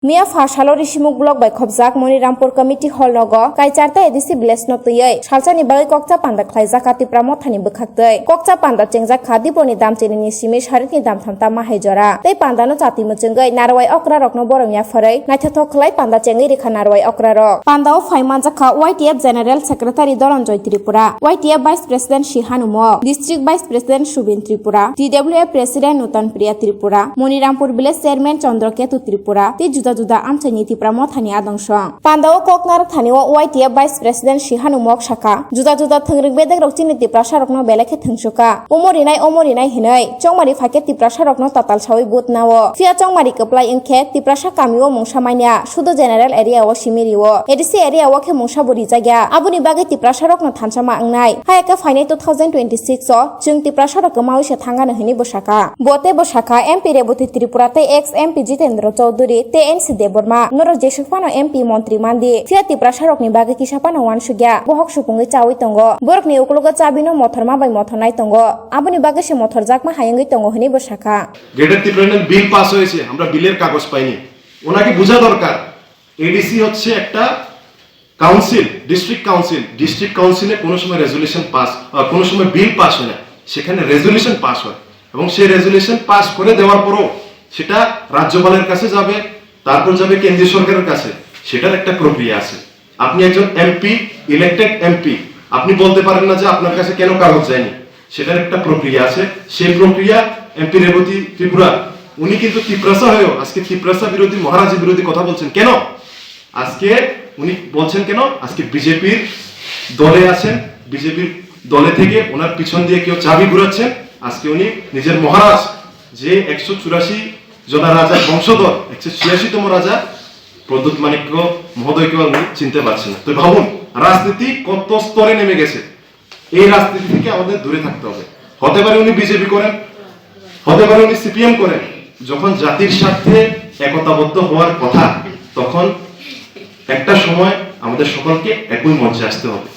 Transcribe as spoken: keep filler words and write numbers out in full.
Miya pha salo Risimuk block bai khopjak Monirampur committee hall nogo Kaichar tei A D C village no twiwi salsani bagwi kokcha panda khlaijak kha Tipra Mothani bwkhaktwi. Kokcha panda chengjak kha Diponi damchini ni simi sarikni damtham ta mahai jora. Tei panda no chati mwchwngwi narwai okra rokno borong yapharwi naithothok khlai panda chengwi rikha narwai okra rok. Panda o phai manjak kha Y T F General Secretary Dhananjay Tripura, Y T F Vice President Sihanu Mok, District Vice President Subin Tripura, T W F President Nutan Priya Tripura, Monirampur Village Chairman Chandra Ketu Tripura tei juda juda amchaini Tipra Mothani adong song. Panda o kok narwk thani o Y T F Vice President Sihanu Mok sakha, juda juda thwngrwk bedek rok chini Tiprasa rokno belai khe thwngsuka. Omo rinai, omo rinai hinwi chongmari phaikhe Tiprasa rokno tatal sawi vote nao. Phiya chongmari kwplai wngkhe Tiprasa kami o mungsa manya, sudo general area o simi rio. A D C area o khe mungsa bo rijak ya. Aboni bagwi Tiprasa rokno thansa ma wngnai. Hayakhe phainai two thousand twenty-six o chwng Tiprasa rok kwmawi se thangano hinwi bo sakha. Bo tei bo sakha M P Reboti Tripura tei ex M P Jitendra Chowdhury tei N C Debbarma norok jesuk phano M P montri mandi. Phiya Tiprasa rokni bagwi kisa phano uansukya. Bohok supungwi chawi tongo. Borokni uklogo chabino mothorma bai mothornai tongo. Aboni bagwi se mothorjakma hayungwi tongo hinwi bo sakha. Greater Tripuraland bill pass হয়েছে, আমরা বিলের কাগজ পাইনি। ওনাকে বোঝা দরকার, এডিসি হচ্ছে একটা কাউন্সিল, ডিস্ট্রিক্ট কাউন্সিল। ডিস্ট্রিক্ট কাউন্সিলে কোনো সময় রেজুলেশন পাস, আহ, কোনো সময় বিল পাস হয় না, সেখানে রেজুলেশন পাস হয়। এবং সেই রেজুলেশন পাস করে দেওয়ার পরও সেটা রাজ্যপালের কাছে যাবে, তারপর যাবে কেন্দ্রীয় সরকারের কাছে। সেটার একটা প্রক্রিয়া আছে। আপনি একজন এমপি, ইলেক্টেড এমপি, আপনি বলতে পারেন না যে আপনার কাছে কেন কাগজ যায়নি। সেটার একটা প্রক্রিয়া আছে। সেই প্রক্রিয়া এমপি রেবতী ত্রিপুরা, উনি কিন্তু তিপ্রাসা হয়েও আজকে তিপ্রাসা বিরোধী, মহারাজা বিরোধী কথা বলছেন কেন? আজকে উনি বলছেন কেন? আজকে বিজেপির দলে আছেন, বিজেপির দলে থেকে ওনার পিছন দিয়ে কেউ চাবি ঘুরাচ্ছেন। আজকে উনি নিজের মহারাজ, যে একশো চুরাশি জনা রাজার বংশধর, একশো ছিয়াশিতম রাজা প্রদ্যুৎ মাণিক্য মহোদয়কেও উনি চিনতে পারছেন না। তো ভাবুন, রাজনীতি কত স্তরে নেমে গেছে। এই রাজনীতি থেকে আমাদের দূরে থাকতে হবে। হতে পারে উনি বিজেপি করেন, হতে পারে উনি সিপিএম করেন। যখন জাতির স্বার্থে একতাবদ্ধ হওয়ার কথা, তখন একটা সময় আমাদের সকলকে একই মঞ্চে আসতে হবে।